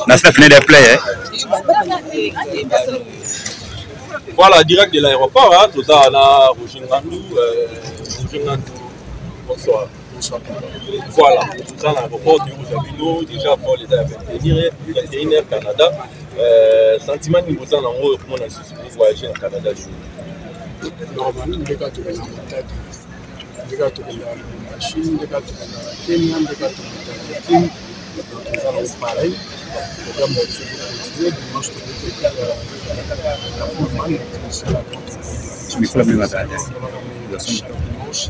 Na sina fenêtre ya play eh. Voilà, direct de l'aéroport, hein, toza na Roger Ngandou, Roger Ngandou, bonsoir. Bonsoir. Voilà, toza na aéroport de Rouge déjà vol eza ya 21h, 21h Canada. Sentiment nini boza nango oyo komona lisusu voyager na Canada jour? Normalement, ndeka tokenda Matadi, ndeka tokenda Lubumbashi, ndeka tokenda Kenya, ndeka tokenda Kin, donc eza nango pareil. Programme na biso ezocontinue dimanche tobetaki na Pullman tosala chaque dimanche.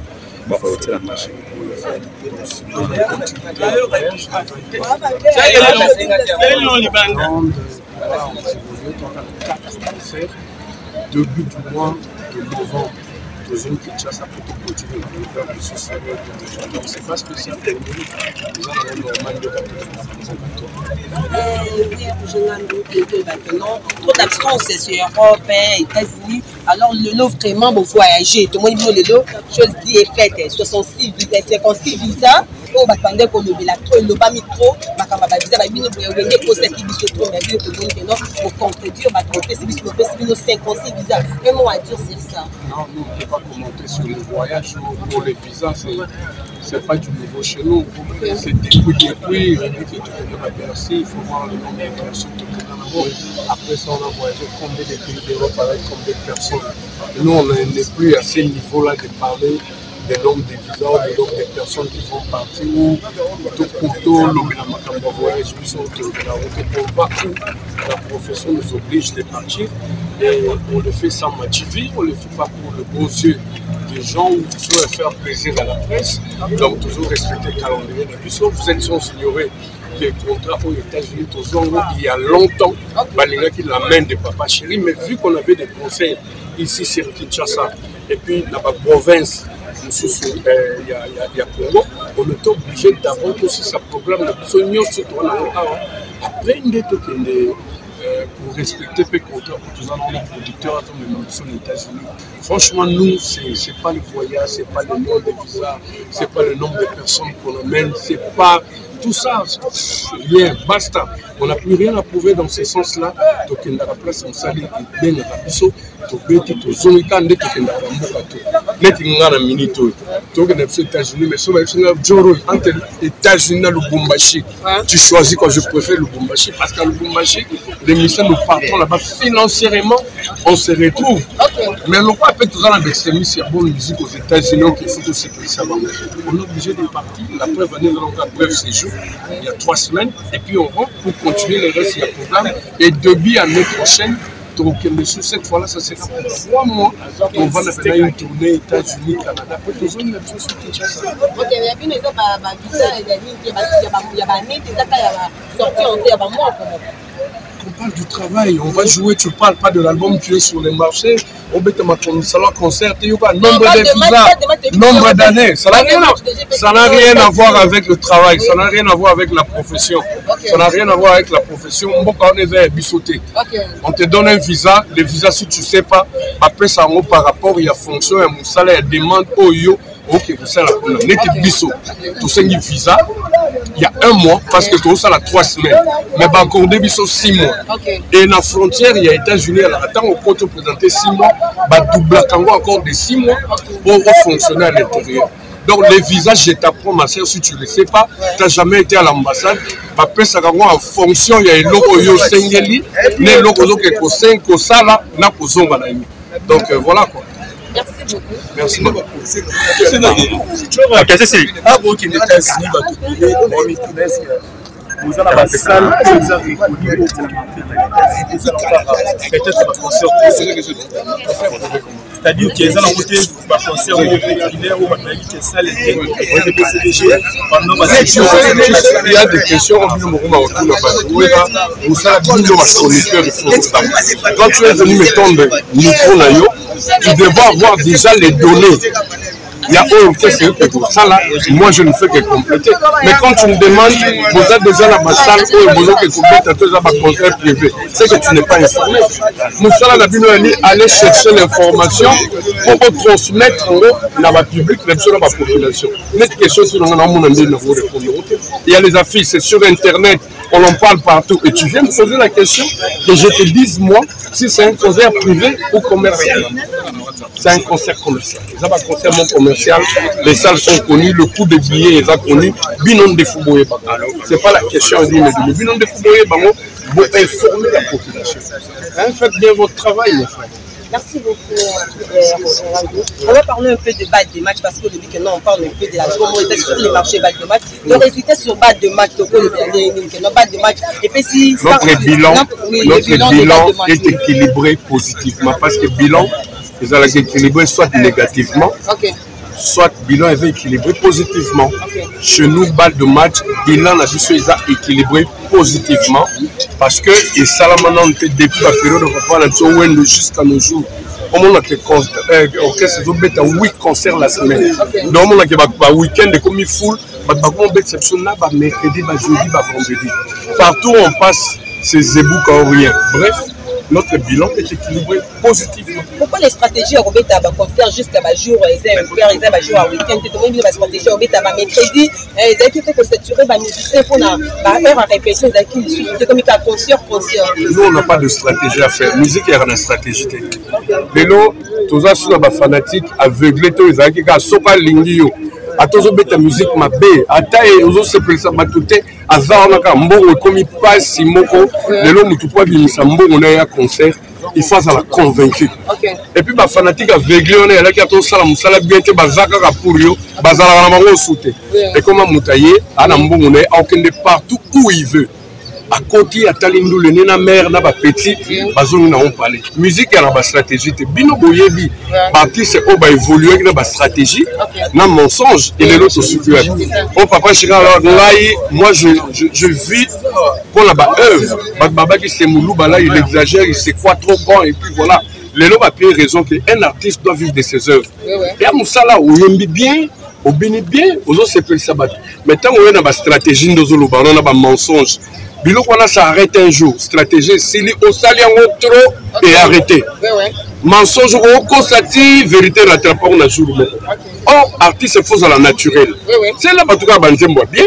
Début du mois de novembre, tozongi Kinshasa po tocontinue na programme mosusu. Donc c'est pas spécial pour nous, eza nango normal nde bato. Trop d'absence sur Europe, États-Unis. Alors lelo vraiment bo voyager, tomoni bino lelo, chose dit est faite, 66 visa, 56 visa oyo bato bandaki kolobela trop, elobami trop makambo ya bavisa babino boye wenge ekosaki biso trop, mais bino tomoni que non, bocontredire bato, bopesi biso, bopesi bino 56 visa. Un mot à dire sur ça? Non, nous on ne peut pas commenter sur les voyages ou pour les visas, c'est pas du nouveau chez nous. C'est depuis, depuis que tu connais la Bercy, il faut voir le nombre de personnes que tu connais. Après ça, on a voyagé combien de pays d'Europe avec combien de personnes. Nous, on n'est plus à ce niveau-là de parler des nombres de visas, des nombres de personnes qui vont partir ou tout pour tout, le voyage, on va où la profession nous oblige de partir et on le fait sans motiver, on ne le fait pas pour le beau yeux des gens ou pour faire plaisir à la presse. Donc toujours respecter le calendrier de biso. Vous êtes sans ignorer que contrat aux États-Unis, toujours il y a longtemps, balingaki la main de Papa Chéri, mais vu qu'on avait des conseils ici sur Kinshasa et puis dans la province mosusu ya Congo, on était obligé d'abord tosisa programme na biso nyonso towana yango awa, après nde tokende pour respecter mpe contrat oyo toza nango na producteur azomema biso na États-Unis. Franchement, nous, c'est pas le voyage, c'est pas le nombre de visas, c'est pas le nombre de personnes qu'on amène, c'est pas tout ça, rien, basta. On n'a plus rien à prouver dans ce sens-là. Tokendaka place mosali ebengaka biso, tobeti, tozongi kaka nde tokendaka bamboka to neti nga na minute oyo tokenda biso États-Unis, mais so bayebisi nga joro entre États-Unis na Lubumbashi, tu choisis quoi? Je préfère Lubumbashi parce qu'à Lubumbashi, les missions, nous partons là-bas financièrement, on se retrouve. Mais lokwa mpe toza na baextrémiste ya bonne musique aux États-Unis, ok, il faut tosepelisa bango, on est obligé de partir. La preuve année, ezalaka bref séjour il y a 3 semaines et puis on rentre pour continuer le reste ya programme et début année prochaine tokokende sur cette fois-là, ça sera pour 3 mois. On va faire une tournée États-Unis, Canada, après tozongi na biso sur Kinshasa. Ok, ya bino eza bavisa ya nini te, ya banete, eza kaka ya basortie entrée ya bamois comment? On parle du travail, on va jouer, tu parles pas de l'album qui est sur les marchés, on met ma salon concert, il y aura nombre de visas, nombre d'années. Ça n'a rien, ça n'a rien à voir avec le travail, ça n'a rien à voir avec la profession. Ça n'a rien à voir avec la profession. On est bisoté. On te donne un visa, le visa si tu sais pas, après ça par rapport il y a fonction, il y a mosala, il y a demande oyo ok kosala kuna neti biso tosengi visa il y a un mois parce que tozosala 3 semaines, mais baaccorde biso 6 mois. Et na frontière ya États-Unis, alaka ntango okoti oprésente 6 mois, badoublaka yango encore de 6 mois pour fonctionner à l'intérieur. Donc les visas, je t'apprends ma sœur, si tu ne le sais pas, tu n'as jamais été à l'ambassade, bapesaka yango en fonction ya eloko oyo osengeli na eloko ozoke kosala na kozonga na yo. Donc voilà quoi. Merci beaucoup. Merci beaucoup. Ok, c'est si. Akokende États-Unis, bato ebele bamituna eske oza na basale oyo eza reconnu oyo peut-être baconcert, c'est-à-dire que eza nango te baconcert oyo populaire oyo bato bayebi ke sale te BCBG pendant. Il y a des questions oyo bino moko bakotuna bato oyeba mosala bino bachroniqueur. Il faut, quand tu es venu me tendre micro na yo, tu devais avoir déjà les données. Ya oyo orchestre yoke kosala, moi je ne fais que compléter. Mais quand tu me demandes, boza déjà na basalle oyo bozoke kobeta to eza baconcert privé, c'est que tu n'es pas informé. Mosala na bino yali aller chercher l'information mpo botransmettre yango na bapublic na biso, na bapopulation. Neti question sur nanga, naomona nde nango répondre te. Il y a les affiches, c'est sur internet, on en parle partout, et tu viens me poser la question que je te dise, moi, si c'est un concert privé ou commercial. C'est un concert commercial. Eza baconcert non commercial. Les salles sont connues, le coût de billets eza connu. Bino nde fo boyebaka, c'est pas la question ya bino nde fo boyebango, bo informer la population, hein. Faites bien votre travail, mon frère. Merci beaucoup, On va parler un peu de balle de match parce que le que non, on parle un peu de la promo sur les marchés balle de match. Le résultat sur balle de match, donc le non, balle de match. Et puis si notre bilan, oui, notre bilan, bilan est équilibré positivement parce que bilan, ils équilibré soit négativement, soit bilan est équilibré positivement. Chez nous, balle de match, bilan na biso eza équilibré positivement parce que esalama nanu te depuis ba période ya papa na biso Wendo jusqu'à nos jours. Omonake orchestre ezobeta 8 concert la semaine, donc omonake baweekend ekomi full, bato bakoma obetisa biso na bamercredi, bajeudi, bavendredi, partout on passe, c'est zebuka ou rien. Bref, notre bilan est équilibré positivement. Pourquoi les stratégies ya kobeta baconcert jusqu'à bajour eza impair, eza bajour ya weekend te? Tomoni bino bastratégie ya kobeta bamercredi ezalaki te kosature bamusicien mpona baheure ya répétition ezalaki lisusu te, komi ka concert concert. Nous, on n'a pas de stratégie à faire. Musique eyaka na stratégie te. Lelo toza su na bafanatique aveugle te. Oyo ezalaki kaka soki alingi yo, ata ozobeta musique mabe, ata ozosepelisa bato te, aza wana kaka. Mbongo ekomi mpasi moko. Lelo motu mpo abimisa mbongo na ye ya concert, il faut azala convaincu. Et puis bafanatique aveugle wana eyalaki, ata osala mosala bien te, baza kaka pour yo, bazalaka na bango osu te. Ekoma moto aye ana mbongo na ye, akokende partout où il veut. Akoti, atali ndule ne na mare na bapeti, bazongi na pale. Musique ya na bastratégie te. Bino boyebi baartiste oyo baévoluaki na bastratégie na mensonge, elelo tosuki wapi? O papa chéri, alors ngai, moi je vis mpona baœuvre. Bato babaki c'est Moluba là, il exagère, il se croit trop grand, et puis voilà, lelo bapie raison que un artiste doit vivre de ses œuvres. Ya mosala, oyembi bien, obini bien, ozosepelisa bato, mais ntango oye na bastratégie nde ozoloba wana na bamensonge, biloko wana, ça arrête un jour. Stratégie esili, osali yango trop et arrêté. Mensonge okokosa ti vérité rattrape na jour moko. Or artiste faut ozala naturel. Sela bato kaka banzembo ya bien,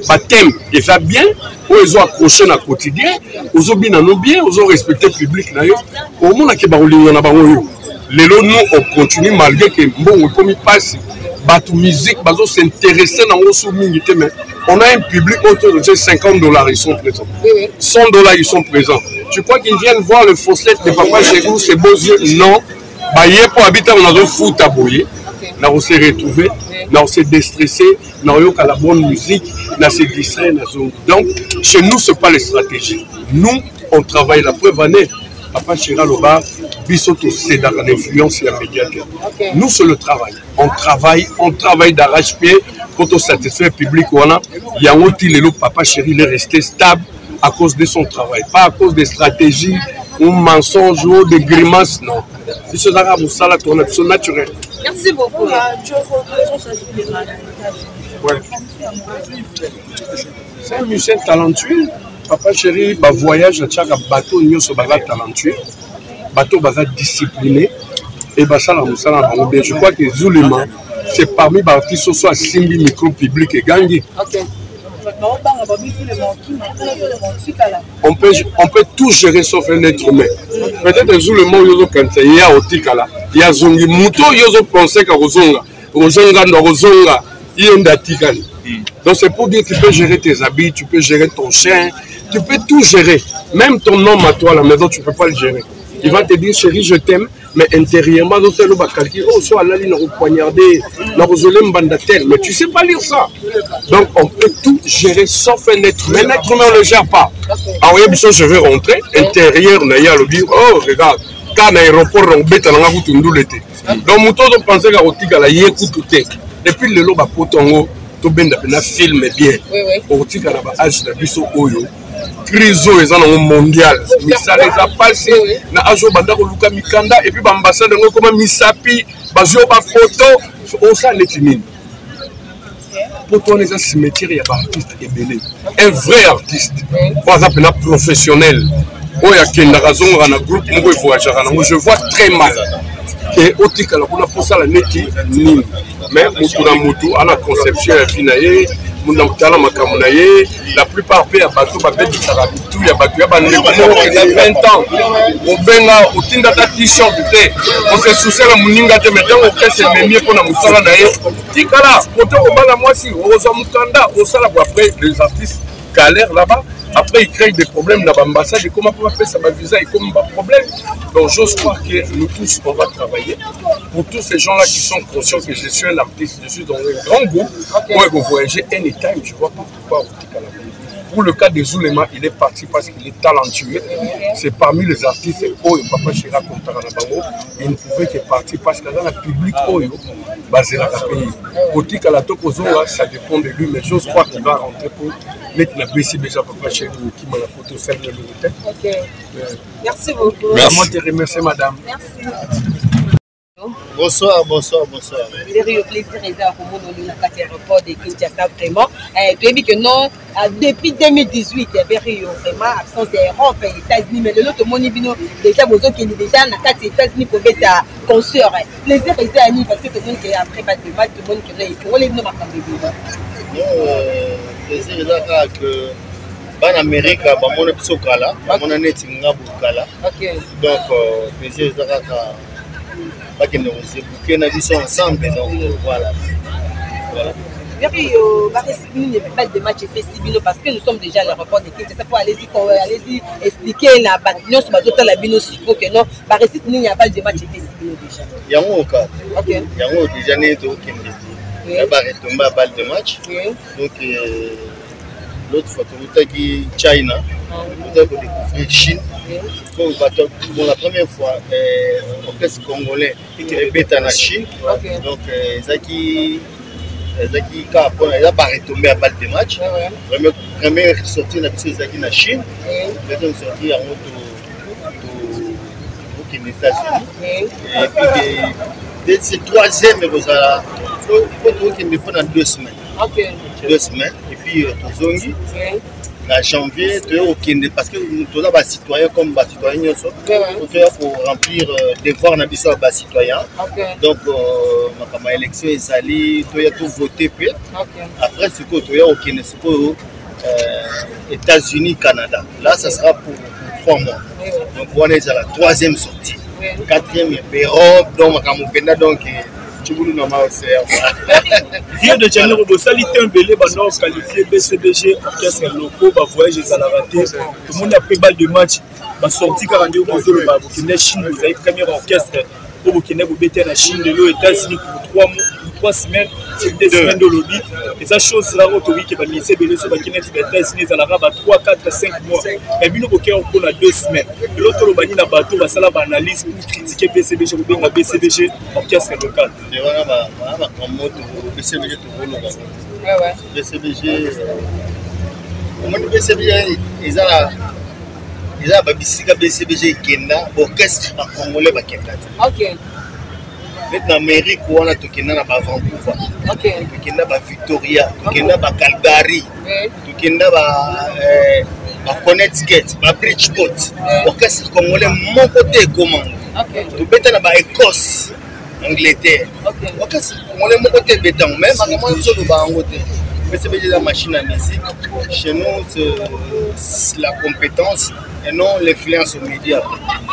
bathème eza bien, oyo ezo accroche na quotidien, ozobina no bien, ozorespecte public na yo, omonake bakolinga na bango yo. Lelo nous, on continue malgré que mbongo ekomi mpasi, bato musique bazos'intéresse nango so mingi te, mais on a un public autour de 50 $, ils sont présents, 100 $, ils sont présents. Tu crois qu'ils viennent voir le fossette de papa Chérou, ses beaux yeux? Non. Baye mpo abi ntango nazofuta boye, nakose retrouver, nakose déstresser, nakoyoka la bonne musique, na se distraire, nazongi. Donc chez nous, c'est pas les stratégies. Nous, on travaille. La preuve année, papa chéri aloba biso tosedaka na influence ya média te. Nous, c'est le travail. On travaille, on travaille d'arrache-pied pour tosatisfaire public wana. Yango ti lelo papa chéri, il est resté stable à cause de son travail, pas à cause des stratégies ou mensonges ou des grimaces, non. Biso ezalaka mosala tona biso naturel. Merci beaucoup. Ouais. C'est un musicien talentueux, papa chéri. Bavoyage atiaka bato nyonso baza talentueux, bato baza discipliné et basala mosala na bango bien. Je crois que Zulema, c'est parmi baartiste oso asimbi micro, public egangi. On peut tout gérer sauf un être humain. Peut-être Zulema oyo ozokanisa ye ya otikala, ye azongi. Moto oyo ozopense ka kozonga, Roger Ngando akozonga, ye nde atikali. Donc c'est pour dire, tu peux gérer tes habits, tu peux gérer ton chien, tu peux tout gérer. Même ton homme à toi à la maison, tu peux pas le gérer. Il va te dire: chéri, je t'aime, mais intérieurement azosala bacalcul: oh, so alali, na kopoignarder, na kozole mbanda tel. Mais tu sais pas lire ça. Donc on peut tout gérer sauf un être humain. Un être humain, on le gère pas. Aoyebi so je vais rentrer, intérieur na ye alobi: oh, regarde, ka na aéroport na kobeta nanga kutu ndule te. Donc moto ozopense ka kotikala, ye kutu te. Et puis lelo bapoto yango tobenda mpena film bien, okotikala baage na biso oyo, crise oyo eza nango mondial, misala eza mpasi. Na age oyo banda koluka mikanda, et puis baambassade yango ekoma misapi, bazwi yo bafoto. Osala neti nini? Poto wana eza cimetière ya baartiste ebele. Un vrai artiste oyo aza mpena professionnel, oyo akendaka azongaka na groupe moko, evoyageaka nango, je vois très mal ke otikala kuna mposala neti nini. Mais motu na motu ana conception ya vie na ye, motu na motu ana makambo na ye. La plupart mpe ya bato babebisaka mitu ya bato ya bandeko moko okenda 20 ans, obenga otindaka t-shirt te, ose soucie na moninga te. Mais ntango okese ememi ye mpo na mosala na ye, tikala kote, obala mwasi, okozwa mokanda, osala bo. Après, les artistes galèrent là-bas. Après, ils créent des problèmes na baambassade, ekoma mpo bapesa bavisa, ekomi baproblème. Donc j'ose croire que nous tous, on va travailler pour tous ces gens-là qui sont conscients que je suis un artiste, je suis dans un grand groupe oyo voyager anytime. Je vois pas pourquoi otikala. Pour le cas de Zulema, il est parti parce qu'il est talentueux. C'est parmi les artistes oyo Papa Chéra comptaka na bango. Il ne pouvait que partir parce que dans le public oyo bazelaka pays. Kotikala to kozonga, ça dépend de lui, mais j'ose croire qu'il va rentrer pour neti na besi déjà Papa Chéri okima na poto, osali na eloko te. Ok. Merci beaucoup. Merci. Moi te remercie, madame. Merci. Bonsoir, bonsoir, bonsoir. Sérieux plaisir eza komona oyo na kati ya aéroport de Kinshasa vraiment. Toyebi que non, depuis 2018 Berio, vraiment absence ya Europe, États-Unis, mais lelo tomoni bino déjà bozokende déjà na kati ya États-Unis kobeta concert. Plaisir eza ya nini? Parce que tomoni ke après ba débat, tomoni ke non, efongoli bino makambo ebele. Plaisir eza kaka que bana Amerika bamona biso kala, bamona neti nga kala. Donc plaisir eza kaka bakende kozebuke na biso ensemble. Donc voilà, voilà. Berio, nini balle de match epesi bino? Parce que nous sommes déjà à l'aéroport de Kinshasa po allez-y, allez-y, expliquer na bato nyonso bazotala bino siko ke non, baréussite nini ya balle de match epesi bino déjà. Yango oka yango déjà ndenge tokokende ya baretombées ya balle de match. Donc l'autre fois tokutaki China, tokutaki kodécouvrir Chine. Donc bato, pour la première fois orchestre congolais ebeta na Chine. Donc ezalaki kaka mpona eza baretombées ya balle de match. Première sortie na biso ezalaki na Chine, deuxième sortie yango tokende États-Unis, et puis c'est troisième ekozala po tokokende mpona 2 semaines, 2 semaines, et puis tozongi na janvier. Toya kokende parce que toza bacitoyen comme bacitoyen nyonso, toya koremplir devoir na biso ya bacitoyen. Donc makambo ya élection ezali, toya tovote mpe. Après sikoyo toya kokende sikoyo États-Unis, Canada. Là, ça sera pour 3 mois. Donc wana ezala troisième sortie, quatrième Europe. Donc makambo mpenza, donc tshibulu na maoseya. Rio de Janeiro, bosali te ebele banda qualifié BCBG orchestre locaux, bavoyage ezalaka te. Tomoni après balle de match, basorti kaka nde bozoloba bokende Chine, bozali premier orchestre po bokende kobeta na Chine. Lelo États-Unis pour 3 mois, pour 3 semaines, c'est 2 semaines olobi eza chose rare. Oyo tokoki ke baministre ebele so bakende neti ba États-Unis ezalaka ba 3, 4, 5 mois, mais bino bokei mpona 2 semaines. Lelo toloba nini na bato basala baanalyse pour critiquer BCBG, kobenga BCBG orchestre local? Wana makambo BCBG tokoloba, BCBG omoni, BCBG eza na eza na babisika BCBG ekenda, baorchestre bacongolais bakenda te. Neti na Amérique wana tokenda na baVancouver, tokenda baVictoria, tokenda baCalgary, tokenda baConnecticut, baBridgeport, orchestre congolais moko te ekomango. Tobeta na baÉcosse, Angleterre, orchestre congolais moko te ebetango. Mais makambo wana biso oloba yango te. BCBG eza machine à musique. Chez nous, c'est la compétence et non l'influence aux médias.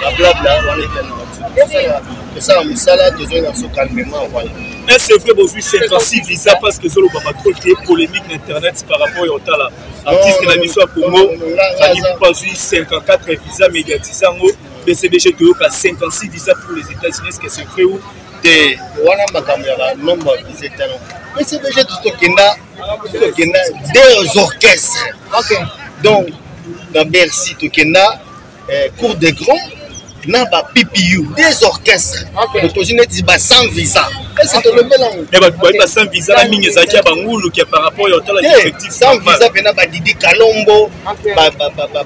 Bablabla wana etana, tosala mosala, tozongi na biso calmement, voilà. Est-ce c'est vrai bozwi 56 visa? Parce que ezolobama trop créer polémique na internet par rapport ya otala artiste na biso ya Congo Fally Ipupa azwi 54 visa, médiatise yango. BCBG toyoka 56 visa pour les États-Unis. Est-ce que c'est vrai ou Te, wana makambo ya banombre ya visa etano. BCBG tokenda deux orchestres. Donc na Bercy tokenda cour des grands na ba PPU, deux orchestres. Donc tozwi neti ba 100 visa, ese tolobelango. Bato ba 100 visa na mingi ezalaki ya banguluki par rapport ya otala. Effectif 100 visa mpena, badidi Kalombo,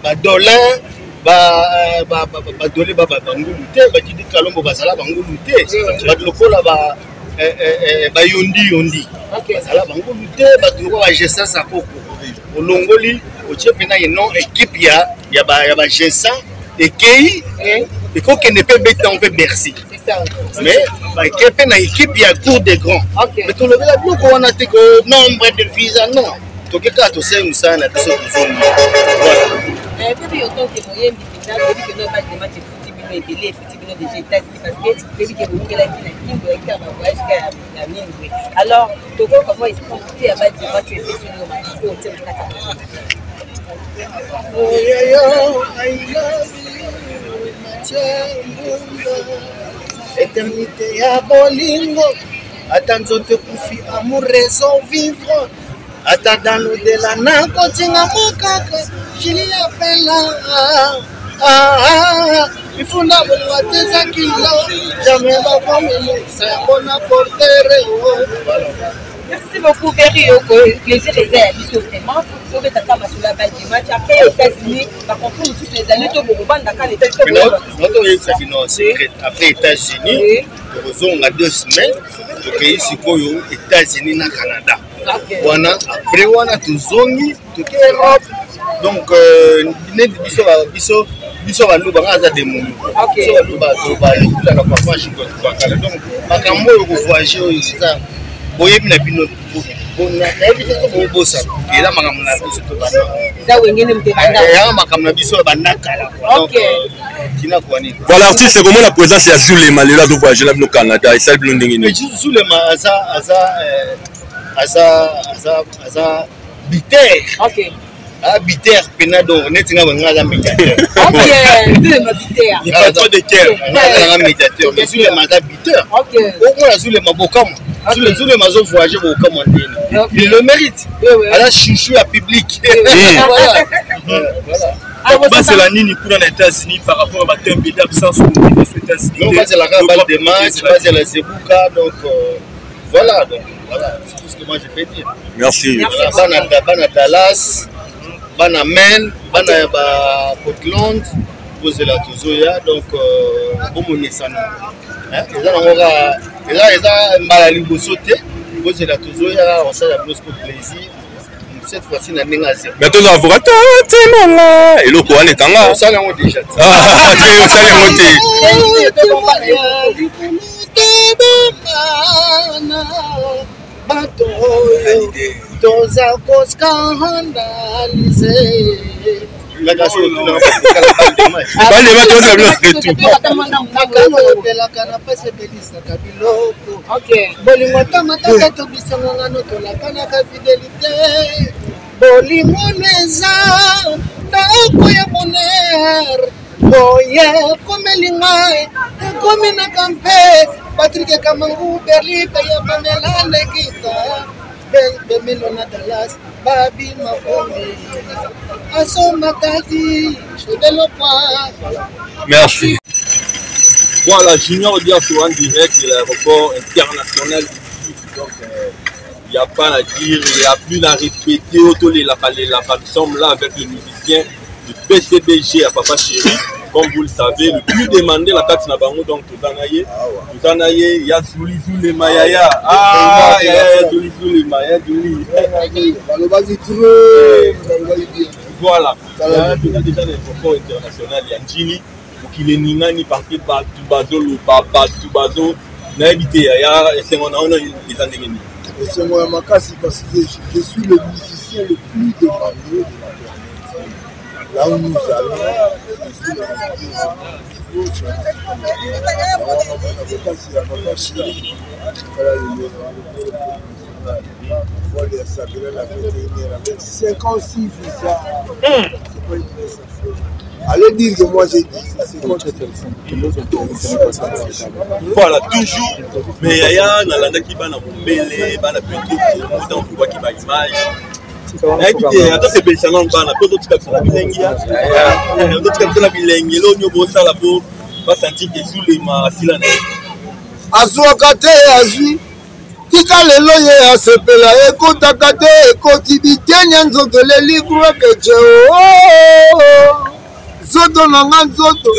badolin, badole, bangulu te, badidi Kalombo bazala bangulu te, bato lokola Bayondi yondi bazala bangulu te, bato lokola bagestin Sakoko, olongoli otie mpena ye non équipe ya bagestin ekei, ekokende mpe betango mpe Bercy, mais bake mpe na équipe ya cour des grands. Mais tolobela biloko wana te ke nombre de visa, non, toke kaka, tosali mosala na biso, tozongi, voilà. Pepe, yo tant que moyembi mpenza, toyebi ke no balle de match efuti bino ebele, efuti bino déjà États-Unis, parce que toyebi ke boyingelaki na Kingo, yaki kaka bavoyage kaka ya nini boye. Alors tokoyoka mwa esprit te ya balle de match epesi bino makasi oyo otie na kati ya Oyoyo, I love you, Mathieu Mbunda. Éternité ya bolingo, ata nzoto ekufi, amour raison vivre, ata dans l'au-delà nakotinga mokaka Julia Pela. Ifunda bolingo ate eza kilo, jamais bakomelisa yango na portere. Merci beaucoup, Berry. Plaisir eza ya biso vraiment. Tobetaka masolo ya balle de match après États-Unis, baconcours mosusu ezali to bokobandaka na États-Unis? Natoyebisa bino secret: après États-Unis, tokozonga 2 semaines, tokei sikoyo États-Unis na Canada wana. Après wana tozongi, toke Europe. Donc neti biso baluba, nga aza demoni, biso baluba tobalekutaka papa Shikotubakala. Donc makambo oyo kovoyage oyo eza boyebi na bino, nayebi te so bobosana, eza makambo na biso tobanda. Eza wengene moto ebanda. Eza makambo na biso banda kala, donc tina kwani. Voilà, artiste, komona présence ya Zulema lelo azovoyage na bino Canada, esali bino ndenge nini? Zulema aza bitere. Ah, bitere pena, donc neti nga nga aza médiateur. Zulema bitere. Patron de cœur. Nga azalanga médiateur, mais Zulema aza biteur. Okomona Zulema, bokamwa, Zulema azovoyage, bokamwa ndeni. Il le mérite, aza chouchou ya public, voilà. Basela nini kuna na États-Unis par rapport à batemps d'absence aux États-Unis? Non, bazelaka balle de match, bazela Zebuka, donc voilà, donc voilà, c'est tout ce que moi je peux dire. Merci. Bana, bana Dallas, bana Maine, bana ya ba Portland, bozela, tozoya. Donc bomomesana, eza nango kaka, eza mbala liboso te. Bozela, tozoya, osala bino siko plaisir cette fois-ci na ndenge azela. Mais toza avocat tinanga, eloko wana ekanga. Osala yango déjà. Te, osali yango te. Bato oyo toza koscandaliser. Balema, toza bino retour. Otelaka na pasi, ebelisaka biloko. Bolingo tamataka, tobisangangano, tolakanaka fidélité. Bolingo eza ndako ya bonheur, boye ekomeli ngai, ekomi na kampe Patrik Kamangu, Berli Peya, Pamela Lekita, Bemelo na Dallas, Babi Makomi Asomakati Chodelopwa. Merci. Voilà, Junior Diasso en direct de l'aéroport international du. Donc, il n'y a pas à dire, il n'y a plus à répéter. Nous sommes là avec les musiciens du BCBG à Papa Chéri. Comme vous le savez, le plus demandé, la carte na bango, donc Tozanaye. Tozanaye, il y a Zuli Zuli Mayaya. Ah, il y a Zuli Zuli Mayaya, Zuli. Voilà. Il y a déjà l'aéroport international, il y a Njili. Mokili eningani parce que bato bazoloba, bato bazo, nayebi te ya esengo na wana eza ndenge nini? Esengo ya makasi, parce que je suis le musicien le plus demandé de la planète. Là où nous allons, je suis le makasi ya Papa Chéri. Voilà, le vol ya Sabela la 21h avec 56 visas. C'est pas une mince affaire. Allez dire que moi j'ai dit ça, c'est contre. Voilà, toujours. Mais yaya, nalandaki bana mombele, bana peut-être ntango tobwaki baimage, nayebi te ata sepelisa nano bana mpo totika biso na bilengi, totika biso na bilengi. Eloko nio bosala mpo basentir ke Zulema asila na ye? Azwaka te, azwi, tika lelo ye asepela. Ekotaka te, ekoti bitenya nzoto eleli krokece nzoto na nga, nzoto.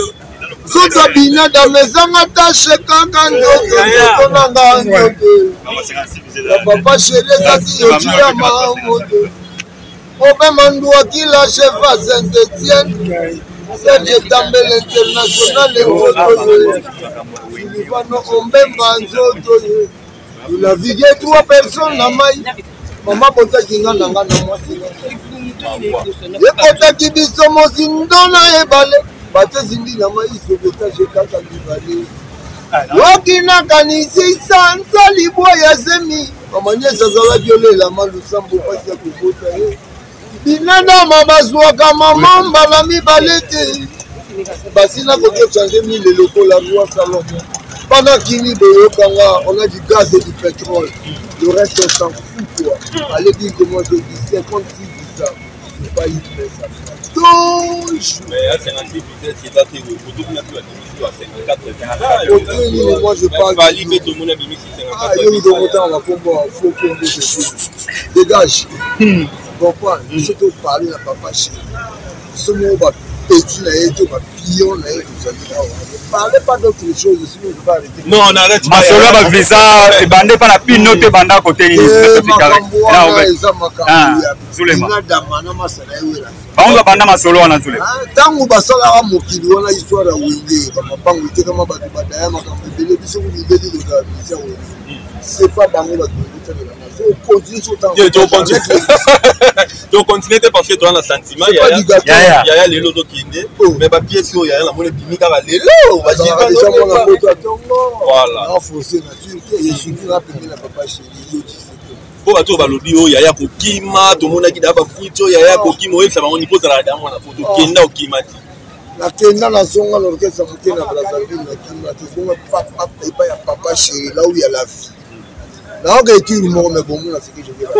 Nzoto ya binadam ezanga tashe kaka nzoto nzoto nanga nzoto ya papa sheri ezaki yotia mamoto obema nduakila chef ya saint etienne serge tambele international nzoto ye silivano ombemba nzoto ye navigue trois personnes na mai mama botaki nga na nga na mwasi ekotaki biso mozindo na ebale bato ezindi na mai sauvetage kaka mibale yoki nakanisi sanza libwa ya zemi mama nyesi azalaki olelama lusambo mpasi ya kobota ye binadama bazwaka mama mbala mibale te basila kotochange mile lokola roi salomon bana kini boyokanga on a du gaz et du pétrole le reste on s'en fout quoi allez dire que moi je dis 56 visa c'est pas une mais ça fait toujours mais à 56 visa c'est pas te koto kuna mpe babimisi ba 54 visa nini moi je parle fali mpe tomoni abimisi 54 ah yo moto okotanga bakombo ya faux kombo dégage comprendre biso toparle na papa chéri biso moko bapeti na ye to bapion na ye tozali awa parle pas d'autre chose sinon je vais arrêter non on arrête masolo ya bavisa ebanda epa na bino te ebanda kote nini makambo wana eza makambo ya binadama na masa na ye wela bango babanda masolo wana zulema ntango basalaka mokili wana histoire ya wenge bamapango etekama bato badaya makambo ebele biso kutu ebeli kozala misia wenge c'est pas bango bato bakotalela tocontinue te parce que toza na sentiment yaya lelo ozokende mais bapiese oyo yaya namoni ebimi kaka lelo po bato oyo balobi oyo yaya kokima tomonaki daa bafuiti oyo yaya kokima oyebisa bango niko ozalaka daa mwana po tokenda okima te nakenda nazonga na orchestre moke na brazzaville nakima te bongo epai ya papa chéri là où ya la vie nayoka eturi moko me bomona seke jokela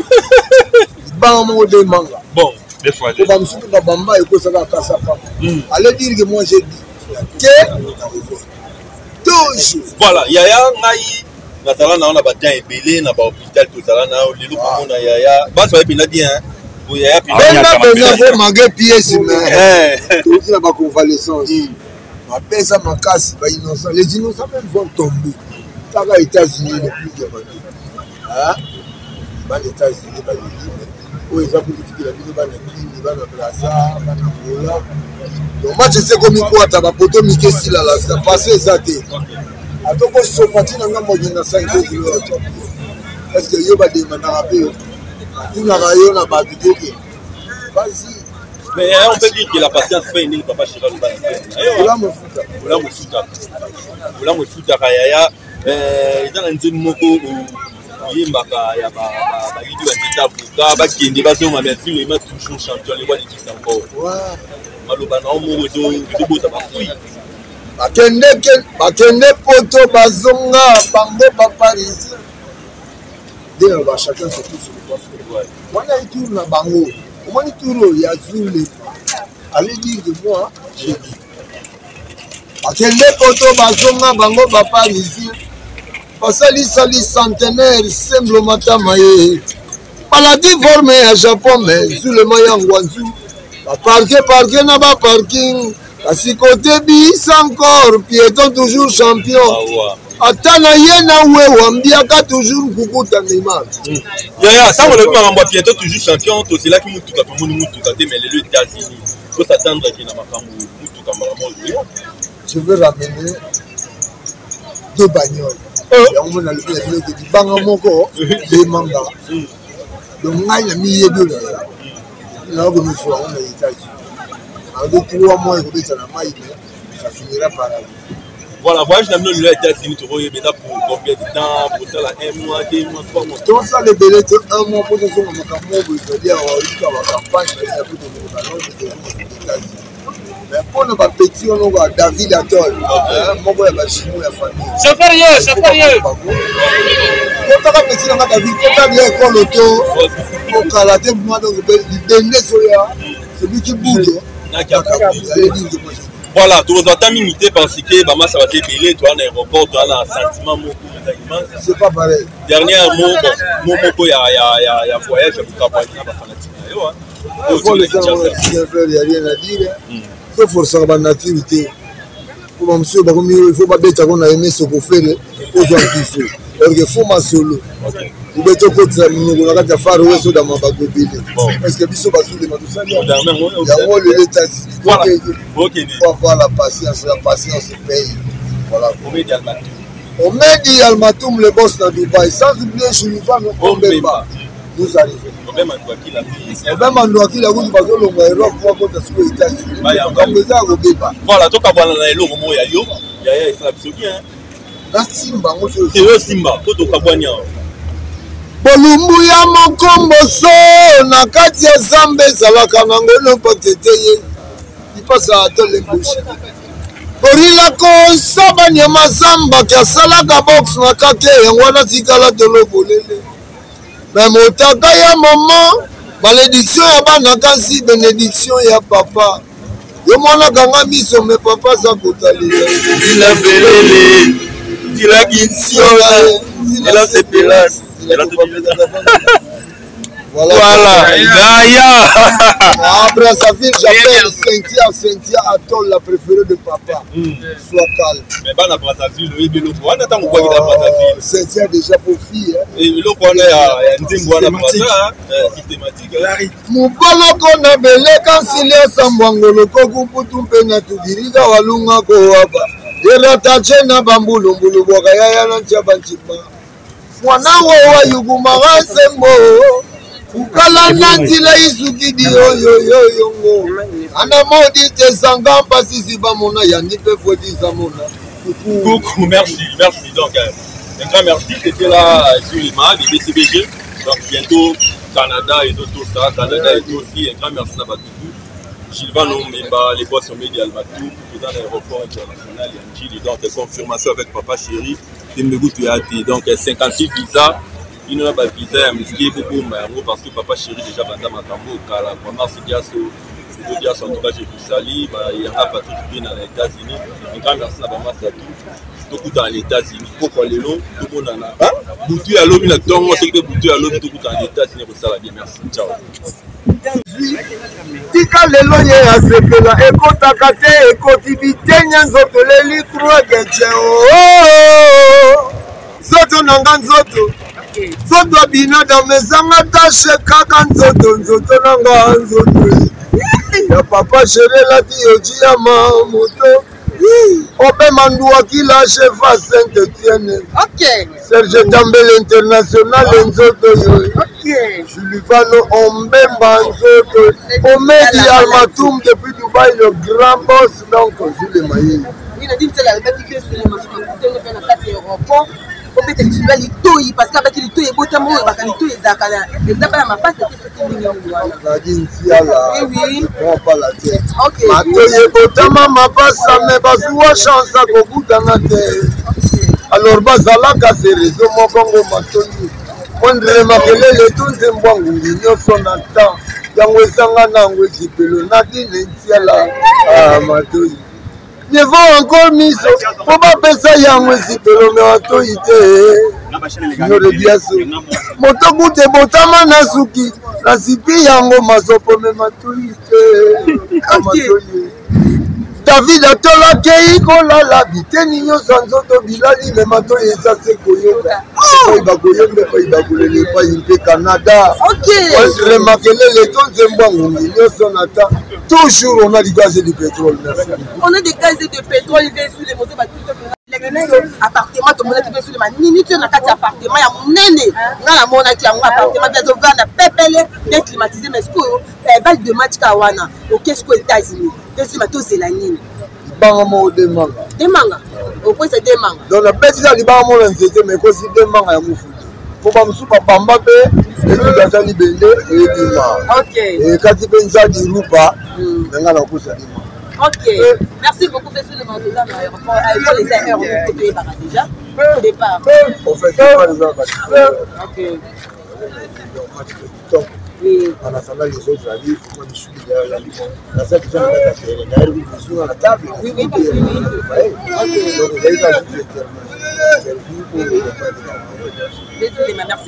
libanga moko de manga bon po bamosusu mpe babamba ekosaka akasa pamba hmm. allez dire que moi j'ai dit te nakozwa toujours voilà yaya ngai nazala na yo na batin ebele na bahôpital tozala na yo lelo komona yaya basi baye mpenza bien yaya pena pena po mage pièce mais touti na baconvalescence hmm. bapesa makasi ba innocent les innocents même vont tomber kaka états-unis le plus demandé bana états-unis balingi oyo eza kulitikela bino bana kini bana braza bana angola donc match esi ekomi kwata bapoto mike esila lasika passe eza te atoko sopa ntina ngambo akenda 5 kilo ya champion est ce que yo bademandaka mpe batunaka yo na bato toke vas-y. Mais on peut dire que la patience paye ndenge papa Chira aloba na Olamu efuta. Olamu efuta. Olamu efutaka yaya eza na nzembo moko oyembaka ya bayidi ba nzete avocat bakende bazonga mais Zulema toujours champion le roi de Kis encore. Maloba na yo moko ezobota bafui. Bakende bakende poto bazonga bango ba parisien. Nde na ba chacun son tour sur le coiffure. Wana ye tour na bango. Omoni tour oyo ya Zulema. Allez dire de moi, j'ai dit. Bakende poto bazonga bango ba parisien. Basalisali centenaire semblo matama ye. Balati forme ya Japon mais Zulema ya Ngwanzu. Ba parke parke na ba parking. Kasi kote bis encore piéton toujours champion. Ata na ye na wewa mbiaka toujours nkukuta Neymar. Yaya, ntango olobi makambo ya piéton toujours champion, tozelaki motuka tomoni motuka te, mais lelo États-Unis tosatendre ke na makambo motuka mbala moko oyo. Je veux ramener deux bagnoles. Yango mona lobi na bino ke libanga moko demanga. Donc ngai na miyebi oyo naza. Nakomi yango na États-Unis. Malgré 3 mois ekobeta na mai mais ça finira par arriver. Voilà, voyage na bino lelo ya États-Unis tokoyeba eza pour combien de temps, bosala un mois, 2 mois, 3 mois? Tosala ebele te, un mois mpo tozonga makambo moko ezali awa oyika bacampagne na po tozonga balonge tozonga États-Unis. Mais mpona bapeti wana okoa David Atol moko ya bajumeau ya famille. Chauffeur yo, chauffeur yo. Kotaka peti nanga David, kota bien ekolo to okala te mwa donc libende ezoya celui qui bouge. Voilà, tokozwa ata mingi te parce que bamasa baza ebele, toza na aéroport, toza na sentiment moko eza immense. C'est pas pareil. Dernier mot, bon, mot moko ya voyage ya kokabwaki na bafanatike na yo. Il y a rien à dire. Toforsaka banature te. Mpo bamosusu bakomi il faut babeta ko na aime sokofele ozwa mpifo orke fo masolo obeti okotisa monoko na kati ya fare oyo esodama bagobele parce que biso bazulema tosali yango lelo États-Unis. Faut avoir la patience, la patience paye. Voilà. Omedi Almatoum, le boss na Dubaï, sans oublier Julivano Ombemba. Nous arrivons. Obemba Ndwakila kutu bazolongwa Europe po akota sikoyo États-Unis. Makambo eza ya kobeba. Voilà, tokabwana na eloko moko ya yo. Yaya esala biso bien. Nasimba yango te. Yo simba, po tokabwani awa. Bolumbu ya mokomboso na kati ya zamba ezalaka na ngono mpo tete ye lipasa ata lembushi gorila kosaba nyama zamba ke asalaka box na kake yango wana tikala tolobolele me motaka ya mama malédiction ya bana kasi bénédiction ya papa yo mwana kanga miso me papa aza kotalela nzila felele nzila kinsiola nzila sepelas. Voilà. Voilà. Gaïa. À Brazzaville, j'appelle Cynthia, Cynthia Atoll, la préférée de papa. Sois calme. Mais bana Brazzaville, oyebi eloko wana ntango okwaki na Brazzaville. Cynthia déjà pour fille. Hein. Eloko wana ya nzembo wana Brazza, systématique. Mokoloko na beleka nsili asambwangolo koku mputu mpe na tugirika walunga kowaba eratache na bambulumbulu bwaka yaya na ntia bantima mwana wo wayugumaka nsembo kukala na nzila isukidi oyoyoyongo ana modi te sanga mpasisi bamona yandi mpe fwetisa mona. Coucou, merci, merci. Donc, un grand merci. C'était là sur l'image du BCBG. Donc, bientôt, Canada et tout ça. Canada et tout aussi. Un grand merci à Batoutou. Gilvan Mbemba, les boss média Almatou, dans l'aéroport international Yanjili. Donc, confirmation avec Papa Chéri. Tembegutu Yati. Donc, 56 visas. Il n'y a pas de visa, mais ce qui est beaucoup, parce que Papa Chéri déjà banda makambo, Kala, Mars Diasso, Diasso, en tout cas, je vous salue. Il y a Patrick Pina dans les États-Unis. Un grand merci à Maman Tatou. Tokuta na États-Unis pokwa lelo tomonana butu ya lobi na ntongo soki mpe butu ya lobi tokuta na États-Unis kosala bien. Merci, ciao. Tika lelo ye asepela ekotaka te ekoti bitenya nzoto leli kruegece nzoto na nga nzoto nzoto abina dame ezanga tashe kaka nzoto nzoto na nga nzoto ya papa chéri elati yoji ya ma moto Obe Mandouaki la chef à Saint-Étienne. Ok. Serge Tambele international nzoto yo. Ok. Julivano Ombemba nzoto. Omedi Almatoum depuis Dubaï le grand boss donc Jules Mayi. Oui, Nadine Tsela alobaki ke Suleiman soki akutani mpe na kati ya aéroport obeta lisolo ya litoi parce que abaki litoi ebotama oyo baka litoi ezalaka na eza bana mapasa te soki ndenge yango wana. Nadine Tsiala. Oui, oui. Prends pas la tête. Ok. Matoi ebotama mapasa me bazuwa chance akokutana te. Alors bazalaka se réseau moko ngo matoi mondre makelele tunze mbwa ngungi nyonso na temps yango ezanga nango ezipelo Nadine Tsiala ah, matoi niveau encore miso mpo bapesa yango ezipelo me matoi te nyore biaso moto kuta ebotama na suki nasipi yango masopo me matoi te matoi David atolakei kolala biteni nyonso ya nzoto bilali me matoi eza se koyoka epai bakoyemba epai bakolela epai mpe Canada entre makelele to nzembo ya ngungi nyonso na ta toujours on a du gaz et du pétrole. Merci. On a des gaz et de pétrole sous les motos biso appartement tomonaki mpe sulema nini tio na kati ya appartement ya monene nga namonaki yango appartement mpe azovanda pepele bien climatisé mais sikoyo balle de match ka wana oke sikoyo États-Unis mpe sulema tozela nini libanga moko de manga de manga okwesa de manga donc nabeti kaka libanga moko na nzete mais ekosi de manga ya mofutu po bamosusu babamba mpe etuka ata libende ebima ekati mpe nzadi rupa na ngai nakosa de manga. Ok, merci beaucoup, monsieur le Mandoza, na aéroport. Aéroport, les aéroports, tu es déjà. Départ. En fait, départ, les Ok. Donc, Oui. en attendant les autres arrivent, moi je suis derrière la la salle qui la terre, derrière vous sur la table. Oui, oui, oui, oui. Donc, vous avez la juste Servir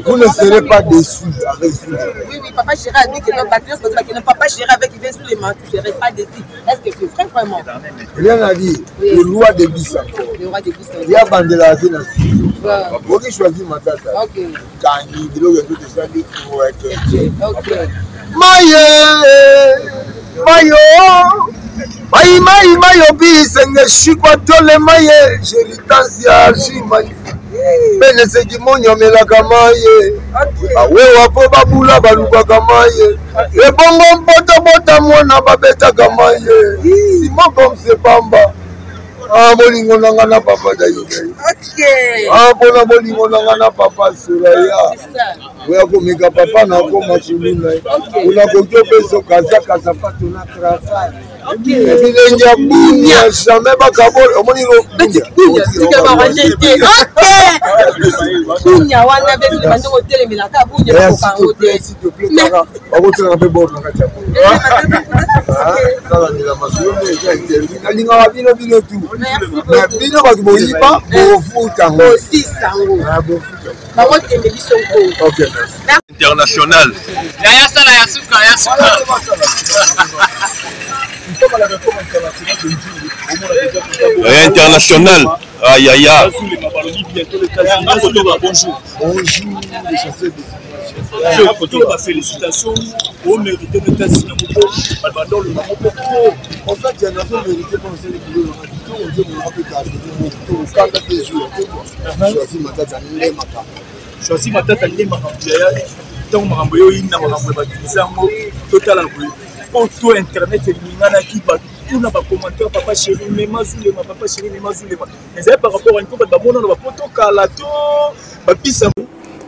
Vous ne serez pas déçus avec Zulema. Oui, oui, papa Gérard a dit que notre patriote, que papa Gérard avec Yves Zulema, tu ne serais pas déçu. Est-ce que c'est vrai vraiment? Rien à dire. Oui. Le roi de bis encore. Le roi de bis encore. Il y a Bandela na studio. Oki choisi Matata. Ok. Kangi, biloko ya nzoto esali Ok. Maye, mayo, mai mai mayo bisenge shikwa tole maye, jeritansia shimai. Pene seki monyo amelaka maye. Bawewa mpo babula balukaka maye. Ebongo mpoto bota mwana babetaka maye. Simon comme se pamba. Ah, bolingo na nga na papa Daidai. Ah, mpona bolingo na nga na papa Soraya. Oya komeka papa na akoma kuluna ye. Onakoki opesa kazaka sapato na cravate. Ebilengi ya bunia jamais bakabola. Omoni bunia wana basi otelemelaka bunia bakokango te. Bakotelaka mpe bord na kati ya nalandela masolo nde eza interview. Nalingaka bino bino tu. Mais bino bato boyiba bofuta yango. Bosisa yango. Bango tembe biso nko. Ok, merci. International. Yaya sala ya suka ya suka. Yaya international. Aïe aïe aïe. Bonjour. Bonjour les chasseurs de Félicitations au mérité de ta En fait, il y a un mérité pour le boulot. Choisi Matata nde makambo ya ntango makambo yo oyinda makambo ya bakilisa yango totala boye mpo to internet eninganaki bato kuna bacommentaire papa chéri mema Zulema, papa chéri mema Zulema, ezali par rapport à mpo bato bamonana bapoto kala to bapisa.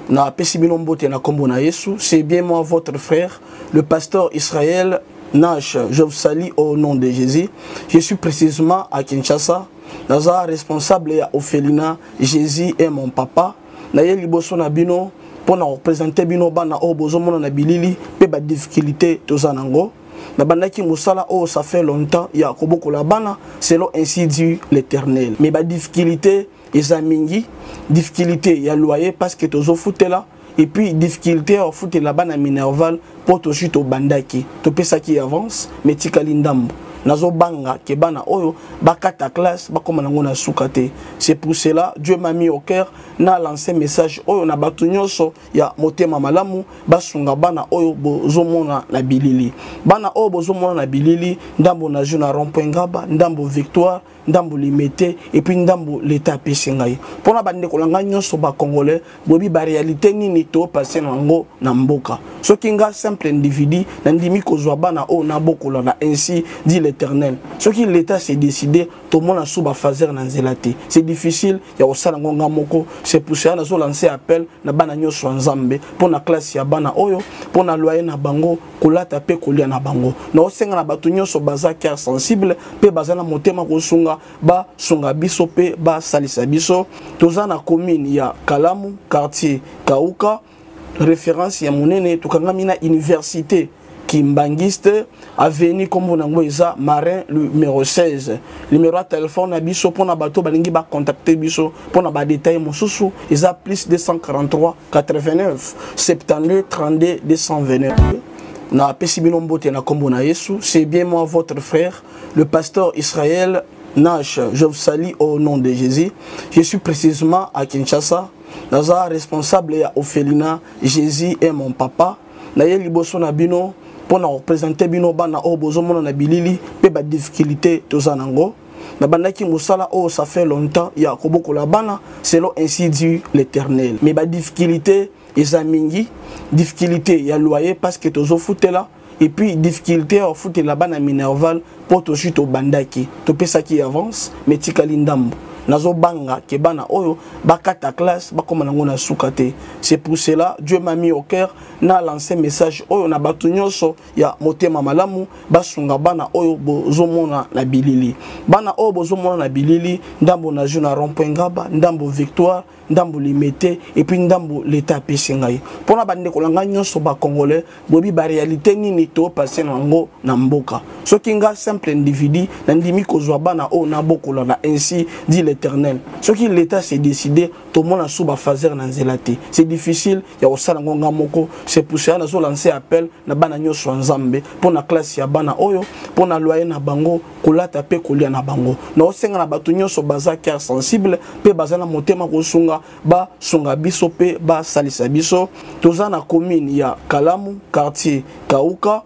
Napesi bino mbote na kombo na Yesu. C'est bien moi, votre frère, le pasteur Israël Nash. Je vous salue au nom de Jésus. Je suis précisément à Kinshasa. Naza responsable ya orphelinat Jésus est mon papa. Naye liboso na bino mpona représenter bino bana oyo bozomona na bilili mpe badifficulté toza nango. Nabandaki mosala oyo ça fait longtemps ya kobokola bana selon ainsi dit l'Éternel. Mais badifficulté eza mingi, difficulté ya loyer parce que tozofutela, et puis difficulté ya kofutela bana minerval mpo tozwi tobandaki topesaki avance mais tikali ndambo. Nazobanga ke bana oyo bakata classe bakoma nango na suka te. C'est pour cela Dieu m'a mis au cœur na lancer message oyo na bato nyonso ya motema malamu basunga bana oyo bozomona na bilili. Bana oyo bozomona na bilili, ndambo na jeu na rond-point Ngaba, ndambo Victoire, ndambo Limete, et puis ndambo l'état apesi ngai. Mpona bandeko na ngai nyonso ba congolais boyebi ba réalité nini to passer nango na mboka. Soki nga simple individu nandimi kozwa bana oyo nabokola na ainsi dit l'Éternel. Soki l'état s'est décidé tomona sous ba fazer na nzela te. C'est difficile ya kosala ngo nga moko. C'est pour cela nazo lancer appel na bana nyonso ya Nzambe mpona classe ya bana oyo, mpona loyer na bango, kolata pe kolia na bango. Naosenga na bato nyonso baza cœur sensible pe baza na motema kosunga, basunga biso pe basalisa biso. Toza na commune ya Kalamu, quartier Kauka, référence ya monene, tokangami na université Kimbanguiste, avenue kombo nango eza Marin numéro 16. Numéro ya téléphone na biso mpona bato balingi ba contacter biso mpona ba détail mosusu eza plus 243 89 72 32 229. Na pesi bino mbote na kombo na Yesu. C'est bien moi votre frère, le pasteur Israël Nash. Je vous salue au nom de Jésus. Je suis précisément à Kinshasa. Naza responsable ya orphelinat Jésus est mon papa. Naye liboso na bino mpona représenter bino bana oyo bozomona na bilili mpe badifficulté toza nango. Nabandaki mosala oyo ça fait longtemps ya kobokola bana selon ainsi dit l'Éternel. Mais badifficulté eza mingi, difficulté ya loyer parce que tozofutela, et puis difficulté ya kofutela bana minerval mpo tozwi tobandaki topesaki avance mais tikali ndambo. Nazobanga ke bana oyo bakata classe bakoma nango na suka te. C'est pour cela Dieu m'a mis au cœur na lancer message oyo na bato nyonso ya motema malamu basunga bana oyo bozomona na bilili. Bana oyo bozomona na bilili, ndambo na jeu na rond-point Ngaba, ndambo Victoire, ndambo Limete, et puis ndambo l'état apesi ngai. Mpona bandeko na ngai nyonso ba congolais boyebi ba réalité nini to passer nango na mboka. Soki nga simple individu nandimi kozwa bana oyo nabokola na ainsi dit l'Éternel. Soki l'État s'est décidé, tomona sous ba fazer na nzela te. C'est difficile ya kosala ngo nga moko. C'est pour cela nazo lancer appel na bana nyonso ya Nzambe mpo na classe ya bana oyo, mpo na loyer na bango, kolata pe kolia na bango. Na osenga na bato nyonso baza cœur sensible pe baza na motema kosunga, basunga biso pe basalisa biso. Toza na commune ya Kalamu, quartier Kauka,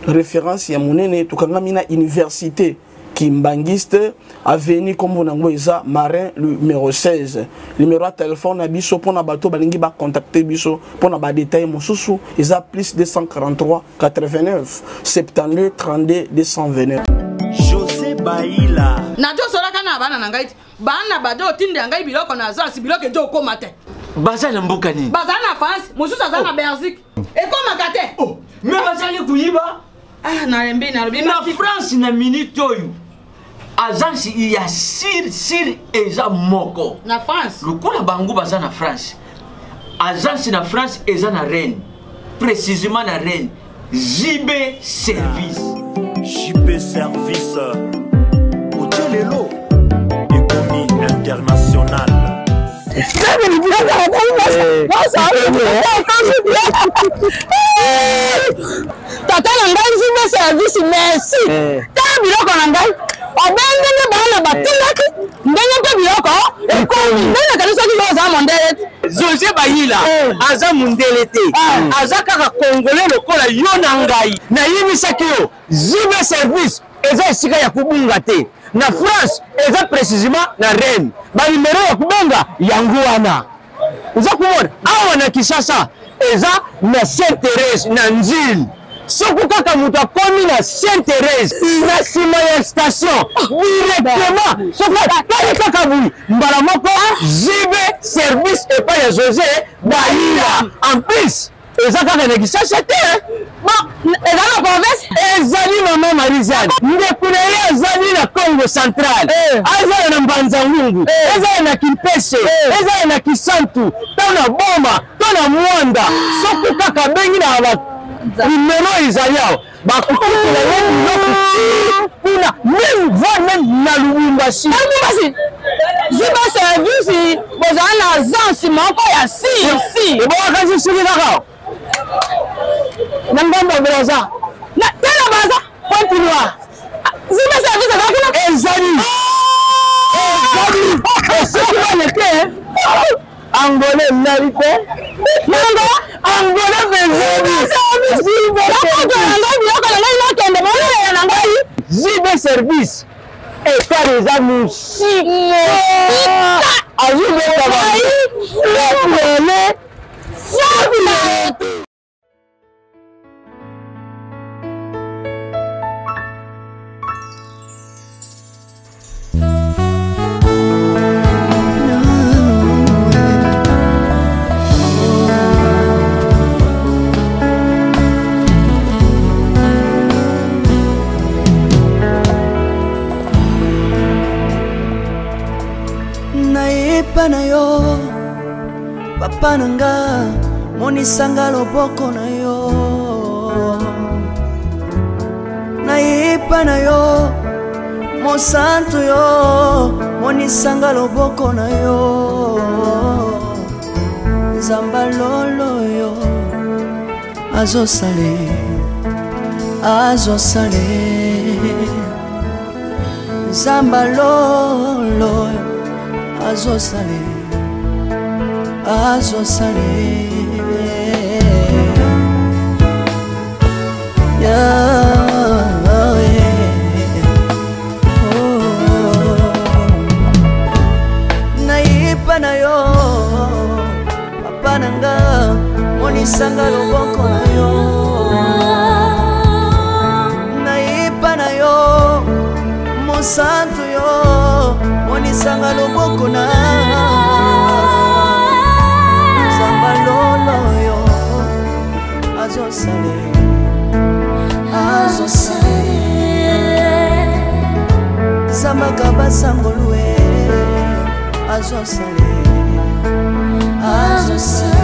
référence ya monene, tokangami na université Kimbanguiste, avenue kombo nango eza Marin numéro 16. Numéro ya téléphone na biso pona bato balingi ba contacter biso pona ba détails mosusu eza plus 243 89 72 32 229. José Baila. Nazosolaka na bana na ngai ti bana bado otindela ngai biloko na agence, biloko ezo okoma te. Baza na mboka nini? Baza na France, mosusu aza na Belgique. Ekomaka te. Oh, mais bazali koyiba. Ah, nalembi, nalobi na France na minute oyo agence ya sir sir eza moko na France. Lokola bango baza na France, agence na France eza na Rennes, précisément na Rennes, JB Service. JB Service otie lelo ekomi international. Tata na ngai JB Service, merci. Tala biloko na ngai obengeli bana batindaki ndenge mpe biloko ekomi. Ndenge nakanisaki yo oza mondele te. José Bayila aza mondele te, aza kaka congolais lokola yo na ngai. Nayebisaki yo JB Service eza esika ya kobunga te. Na France eza précisément na Rennes. Ba numéro ya kobenga yango wana. Oza komona awa na Kinshasa eza na Sainte Thérèse na Nzili. Soki kaka moto akomi na Sainte Thérèse na nsima ya station directement, soki atali kaka boye mbala moko JB Service epai ya José Bayila. En plus eza kaka na Kinshasa te, bon, eza na province. Ezali mama Marie-Jeanne, ndeko na ye azali na Congo central, azala na Mbanza-Ngungu, ezala na Kimpese, ezala na Kisantu, to na Boma, to na Mwanda. Soki kaka abengi na ba numero ezali awa, bakokutela ye biloko ti kuna, même voire même na Lubumbashi. Lubumbashi JB Service bozala na agence moko ya si si. Ebongaka nsi soki kaka na ngambo ya Brazza. Na te na Brazza, Pointe Noire. JB Service eza kuna? Ezali. Ezali. Soki bana te, Angolais nali te. Nanga? Angolais bezeli. Nakoto na ngai biloko na ngai nakende bolela na ngai. JB Service etali eza mosika. Azobeta bango. Nayepa na yo papa na nga, monisanga loboko na yo. Nayepa na yo mosantu yo, monisanga loboko na yo. Nzamba lolo yo azosale, azosale. Nzamba lolo azosale, azosale. Nayepa na yo papa na nga, monisanga loboko na yo. Nayepa na yo mosantu yo, monisanga loboko na Nzamba lolo yo azosale, azosale. Zambaka basangolue azosale, azosale.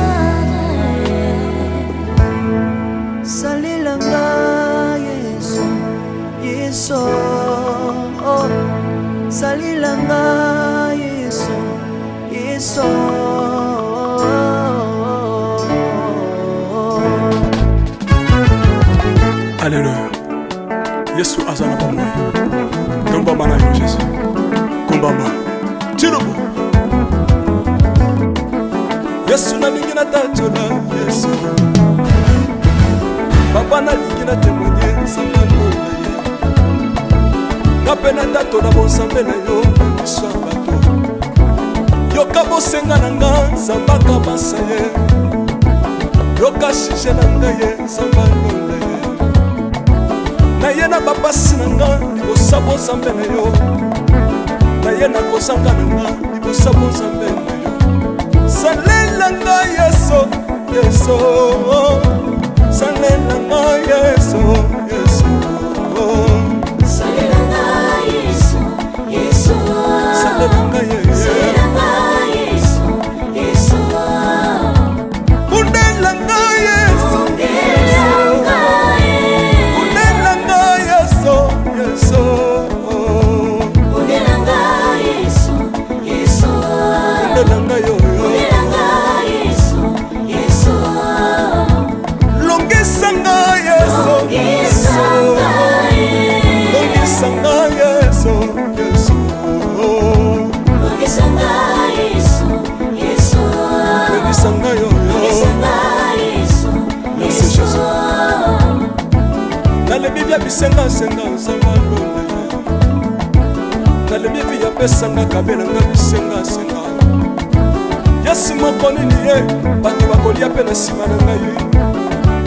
Salelanga Yesu, Yesu, oh, salelanga Yesu, Yesu. Alleluya. Yesu aza na bomoi. Tombama na yo Jésus. Kumbama. Tilobo. Yesu nalingi natatola Yesu. Papa nalingi na témoigner nzambe alola ye. Nga mpe natatola bonzambe na yo na miso ya bato. Yoka bosenga na nga nzambe akabasa ye. Yoka sujet na ngai ye nzambe alola ye. Naye na bapasi na nga libosa bonzambe na yo. Naye na kozanga na nga libosa bonzambe na yo. Salela nga Yesu, Yesu. Salela nga Yesu, Yesu. Salela nga Yesu, Yesu. Salela nga Yesu. Salela nga Yesu, Yesu. Bundela nga Yesu. Bundela nga Yesu. Bundela nga Yesu, Yesu. Bundela nga Yesu, Yesu. Bundela nga yo, yo. Bundela nga Yesu, Yesu. Longisa nga Yesu. Longisa nga Yesu. Longisa nga Yesu, Yesu. Longisa nga Yesu, Yesu. Longisa nga yo, yo. Longisa nga Yesu, Merci, Yesu. Jésus. Nalebi bia bisengasenga nzambe alonda ye. Nalebi vi apesanga kabelanga bisengasenga. Yesu moko nini ye bato bakolia mpe na nsima na ngai.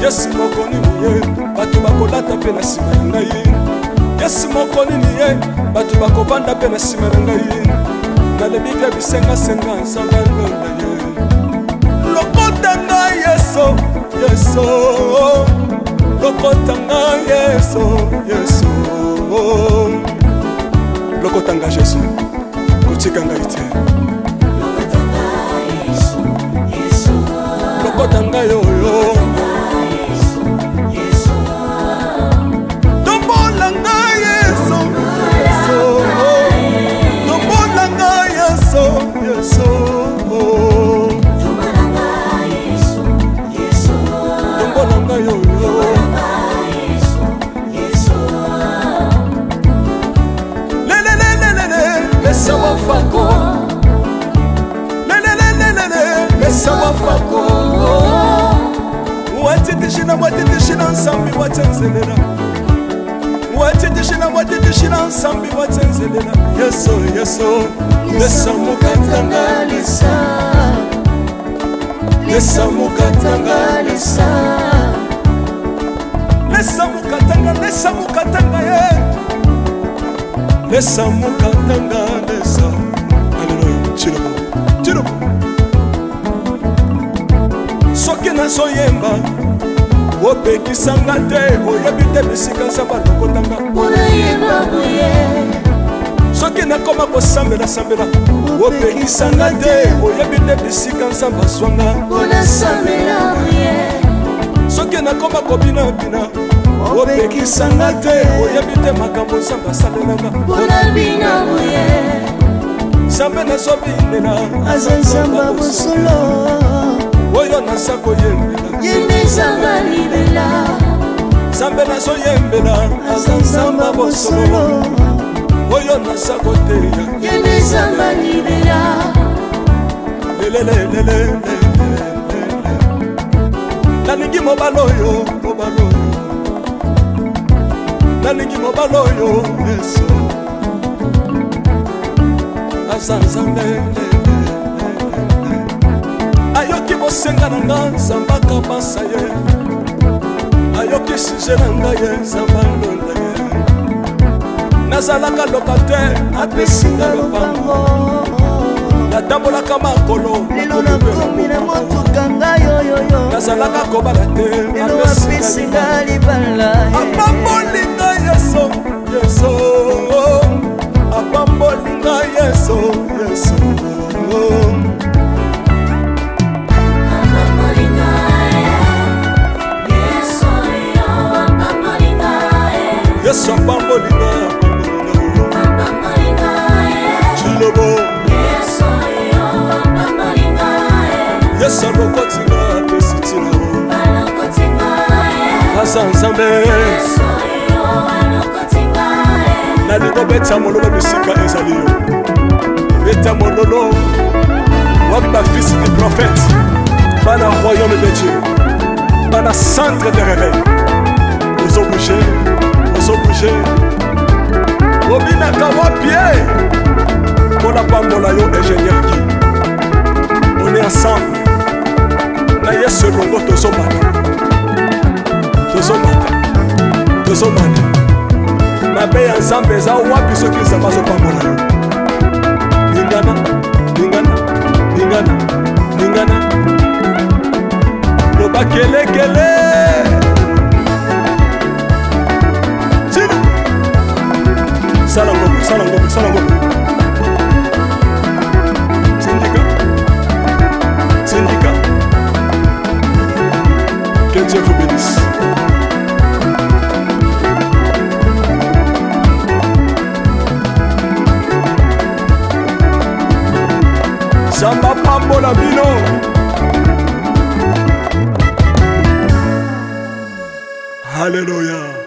Yesu moko nini ye bato bakolata mpe na nsima na ngai. Yesu moko nini ye bato bakovanda mpe na nsima na ngai. Nalebi bia bisengasenga nzambe alonda ye. Lokota ngai Yesu, Yesu. Lokota ngai Yesu, Yesu. Lokota ngai Jésus, kotika ngai te. Lokota ngai oyo. Tombola ngai Yesu, Yesu. Tombola ngai Yesu, Yesu. Tombola ngai oyo. Lelelelelele, lesa wafako. Lelelelelele, lesa wafako. Watitishina, watitishina nsambi watsenzelela. Watitishina, watitishina nsambi watsenzelela. Yesu, Yesu, lesa mukatanga lesa. Lesa mukatanga lesa. Lesa mukatanga, lesa mukatanga ye. Lesa mukatanga lesa. Alléluia. Chilobo, chilobo. Soki nazoyemba opekisanga te, oyebi te bisika nzambe alokotanga. Soki nakoma kosambela-sambela opekisanga te, oyebi te bisika nzambe azwanga. Soki nakoma kobinabina opekisanga te, oyebi te makambo nzambe asalelanga. Nzambe nazobinela aza nzambe ya bosolo, oyo naza koyembela. Ye nde nzambe ya libela. Nzambe nazoyembela aza nzambe ya bosolo, oyo naza koteya. Ye nde nzambe ya libela. Lelelelelele, nalingi mobali oyo, mobali oyo, nalingi mobali oyo Yesu aza nzambe. Ayoki bosenga na nga nzambe akabasa ye. Ayoki sujet na ngai ye nzambe alonda ye. Nazalaka locataire, apesi nga lopango. Natambolaka makolo, lelo nakomi na motuka ngai oyoyo. Nazalaka kobala te, lelo apesi nga libala. Apamboli ngai Yesu, Yesu. Apamboli ngai Yesu, Yesu. Yesu apamboli ngai. Yesu alokoti nga apesi ntina aza Nzambe. Nalingi obeta mololo bisika ezali yo, beta mololo. Wapi bafils du prophète, bana royaume de Dieu, bana centre de réveil? Ozobouge, ozobouge, obinaka wapi ye? Mpona pambola yo, ingénieur Guy. On est ensemble na Yesu elongo, tozomata, tozomata, tozomata. Mabe ya Nzambe eza wapi soki Nzambe azopambola yo? Lingana, lingana, lingana, lingana, loba kelekele. Tina sala ngombe, sala ngombe, sala ngombe. Tindika, tindika. Que Dieu vous bénisse. Nzambe apambola bino. Halleluya.